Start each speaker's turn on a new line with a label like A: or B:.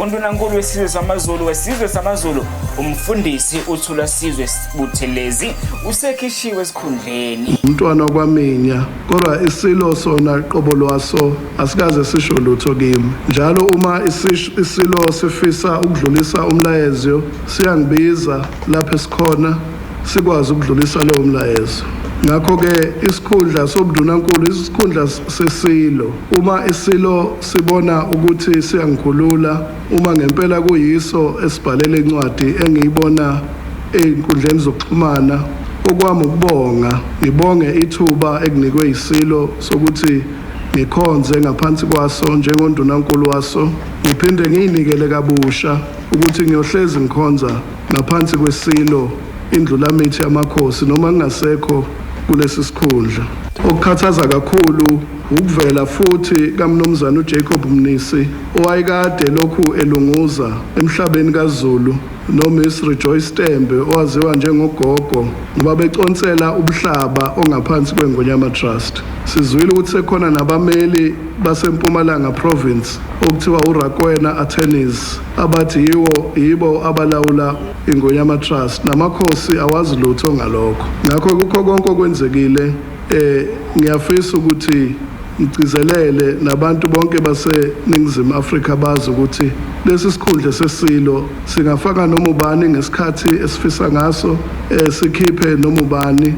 A: Undunankulu wesizwe samaZulu wesizwe samaZulu umfundisi uThulasizwe Buthelezi usekhishiwe esikhundleni.
B: Umntwana kwaMinya, kodwa isilo sona qobo lwaso asikaze sisho lutho kimi. Njalo uma isilo sifisa ukudlulisa umlayezo siyangibiza lapho esikhona sikwazi ukudlulisa lowo mlayezo. Ngakho-ke isikhundla sobundunankulu isikhundla sesilo. Uma isilo sibona ukuthi siyangikhulula, uma ngempela kuyiso esibhalele incwadi engiyibona ey'nkundleni zokuxhumana, okwami ukubonga, ngibonge ithuba ekunikwe yisilo sokuthi ngikhonze ngaphansi kwaso njengondunankulu waso, ngiphinde ngiyinikele kabusha ukuthi ngiyohlezi ngikhonza ngaphansi kwesilo iNdlulamithi yamakhosi noma ngingasekho kulesi sikhundla. Okukhathaza kakhulu wukuvela futhi kaMnumzane uJacob Mnisi owayekade elokhu elunguza emhlabeni kaZulu noMiss Rejoice Tembe owaziwa njengoGogo ngoba beconsela ubuhlaba ongaphansi kweNgonyama Trust. Sizwile ukuthi sekukhona nabameli baseMpumalanga Province okuthiwa uRakwena Attorneys abathi yiwo yibo abalawula Ingonyama Trust namakhosi awazi lutho ngalokho. Ngakho kukho konke okwenzekile eh ngiyafisa ukuthi ngigcizelele nabantu bonke baseNingizimu Afrika bazi ukuthi lesi sikhundla sesilo singafaka noma ubani ngesikhathi esifisa ngaso eh sikhiphe noma ubani.